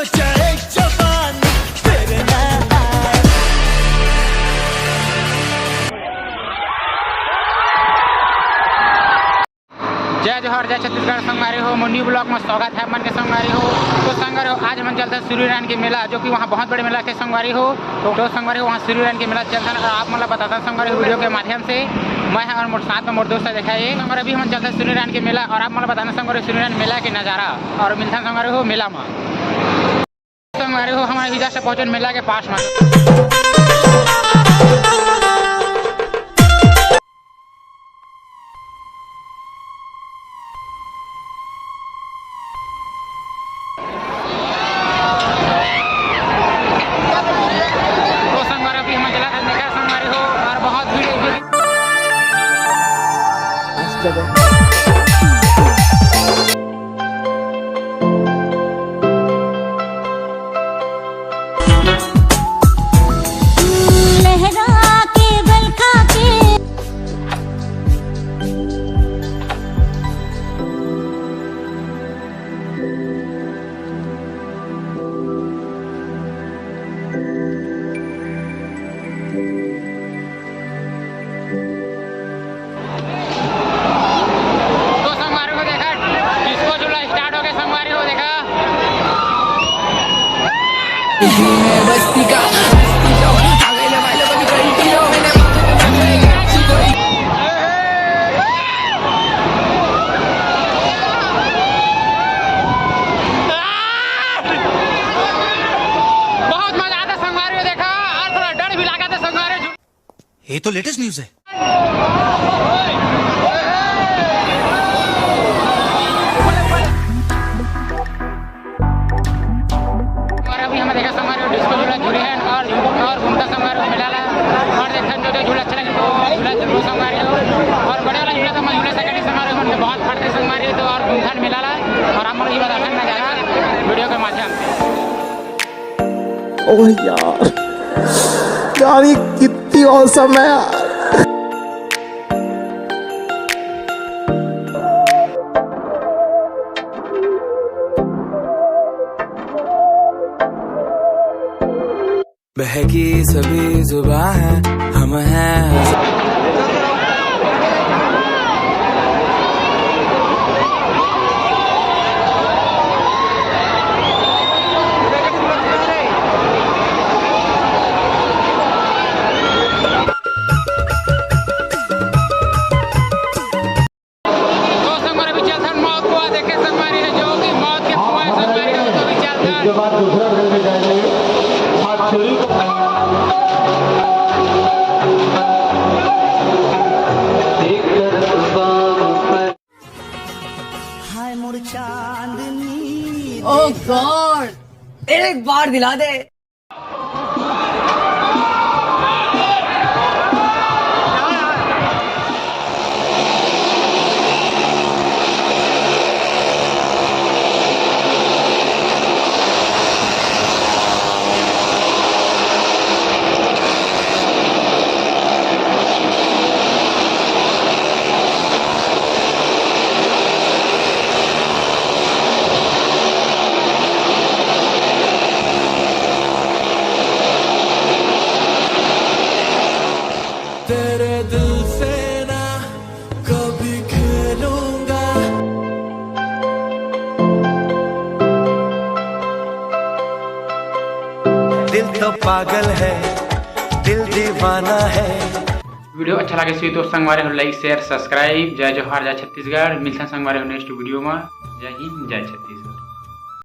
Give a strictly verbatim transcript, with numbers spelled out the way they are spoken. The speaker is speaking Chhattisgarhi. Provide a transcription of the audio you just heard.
जय जवान, तेरे नाम। जय जोहार, जय छत्तीसगढ़ संगवारी हो, मोर new vlog में स्वागत है मन के संगवारी हो। तो संगवारी हो, आज हमन चलथन सूर्यनारायण के मेला, जो कि वहाँ बहुत बड़े मेला थे संगवारी हो। तो, तो संगवारी हो, वहाँ सूर्यनारायण के मेला चलथन और आप मन ला बताथन संगवारी हो video के माध्यम से। मैं है और मोर साथ में मोर दोस्त है, देखा ये संगवारी, अभी हमन चलथन सूर्यनारायण के मेला और आप मन ला बताथन संगवारी हो सूर्यनारायण मेला के नजारा और मिलथन संगवारी हो मेला में। संगवारी हो, हमन अभी just पहुँचन मेला के पास में। तो संगवारी हो, अभी हमन चलत हन मेला संगवारी हो, और बहुत भीड़ है। लहरा के बलखा के। तो संगवारी हो देखा, disco झूला start हो गया संगवारी हो देखा। बहुत मजा आता संगवारी हो देखा, और थोड़ा डर भी लगा था संगवारी हो। ये तो latest news है। और अभी हम देखा संगवारी हो disco झूला झूले हैं और, और घूमता संगवारी हो मेला ला। और देखा जो, जो झूला अच्छा लगे तो झूला जरूर संगवारी हो। और बड़े वाला झूला तो मैं झूला second ही संगवारी हो, बहुत फटते संगवारी हो तो और घूमथन मेला ला। और हम लोग ये बताथन नजारा video के माध्यम से। ओह यार, यार ये कितनी awesome है यार। बहकी सभी जुबां हैं, हम हैं। तो संगवारी हो अभी चलथन मौत कुआं देखे संगवारी हो, जो कि मौत के कुआं है संगवारी हो, तो अभी चलथन। इसके बाद दूसरा घर में जाएंगे। हाथ छुरी को एक तरफ बाम पर। हाय मोर चांदनी। Oh God, एक बार दिला दे। तेरे दिल से ना कभी खेलूंगा। दिल तो पागल है, दिल दीवाना है। Video अच्छा लगे तो संगवारी हो like, share, subscribe। जय जोहार, जय छत्तीसगढ़। मिलथन संगवारी हो next video में। जय हिंद, जय छत्तीसगढ़।